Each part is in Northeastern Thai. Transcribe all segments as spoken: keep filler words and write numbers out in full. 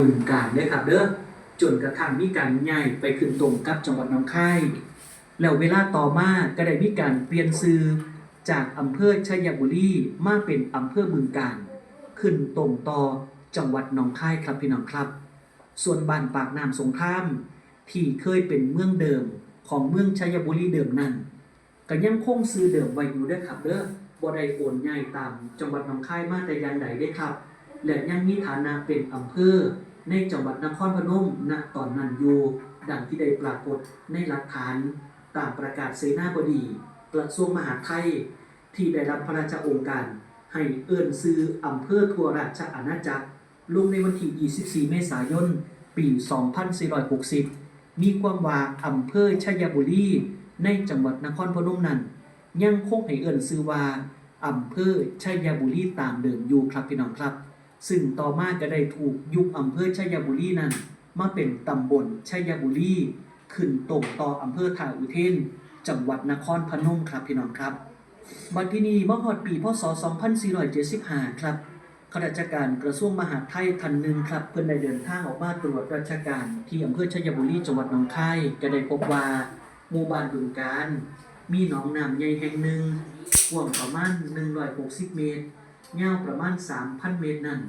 บึงกาฬเด้อครับเด้อ จนกระทั่งมีการย้ายไปขึ้นตรงกับจังหวัดหนองคาย แล้วเวลาต่อมาก็ได้มีการเปลี่ยนชื่อจากอำเภอชัยบุรีมาเป็นอำเภอบึงกาฬ ขึ้นตรงต่อจังหวัดหนองคายครับพี่น้องครับ ส่วนบ้านปากน้ำสงครามที่เคยเป็นเมืองเดิมของเมืองชัยบุรีเดิมนั้น ก็ยังคงชื่อเดิมไว้อยู่เด้อครับเด้อ บ่ได้โอนย้ายตามจังหวัดหนองคายมาแต่อย่างใดเด้อครับ และยังมีฐานะเป็นอำเภอในจังหวัดนครพนม ณ ตอนนั้นอยู่ ดังที่ได้ปรากฏในหลักฐานตามประกาศเสนาบดีกระทรวงมหาดไทย ที่ได้รับพระราชโองการให้เอิ้นชื่ออำเภอทั่วราชอาณาจักร ลงในวันที่ยี่สิบสี่เมษายน ปีสองพันสี่ร้อยหกสิบ มีความว่าอำเภอชัยบุรีในจังหวัดนครพนมนั้น ยังคงให้เอิ้นชื่อว่าอำเภอชัยบุรีตามเดิมอยู่ครับพี่น้องครับ ซึ่งต่อมาก็ได้ถูกยุบอำเภอชัยบุรีนั้นมาเป็นตำบลชัยบุรี ขึ้นตรงต่ออำเภอท่าอุเทน จังหวัดนครพนมครับพี่น้องครับ บัดทีนี้มาฮอดปี พ.ศ. สองพันสี่ร้อยเจ็ดสิบห้า ครับ ข้าราชการกระทรวงมหาดไทยท่านหนึ่งครับ เพิ่นได้เดินทางออกมาตรวจราชการที่อำเภอชัยบุรี จังหวัดหนองคาย ก็ได้พบว่าหมู่บ้านบึงกาฬมีหนองน้ำใหญ่แห่งหนึ่ง กว้างประมาณ หนึ่งร้อยหกสิบเมตร ยาวประมาณ สามพันเมตรนั้น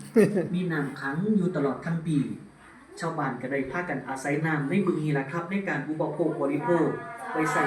มีน้ำขังอยู่ตลอดทั้งปี ชาวบ้านก็ได้พากันอาศัยน้ำในบึงนี้ล่ะครับ ในการอุปโภคบริโภค ไปใช้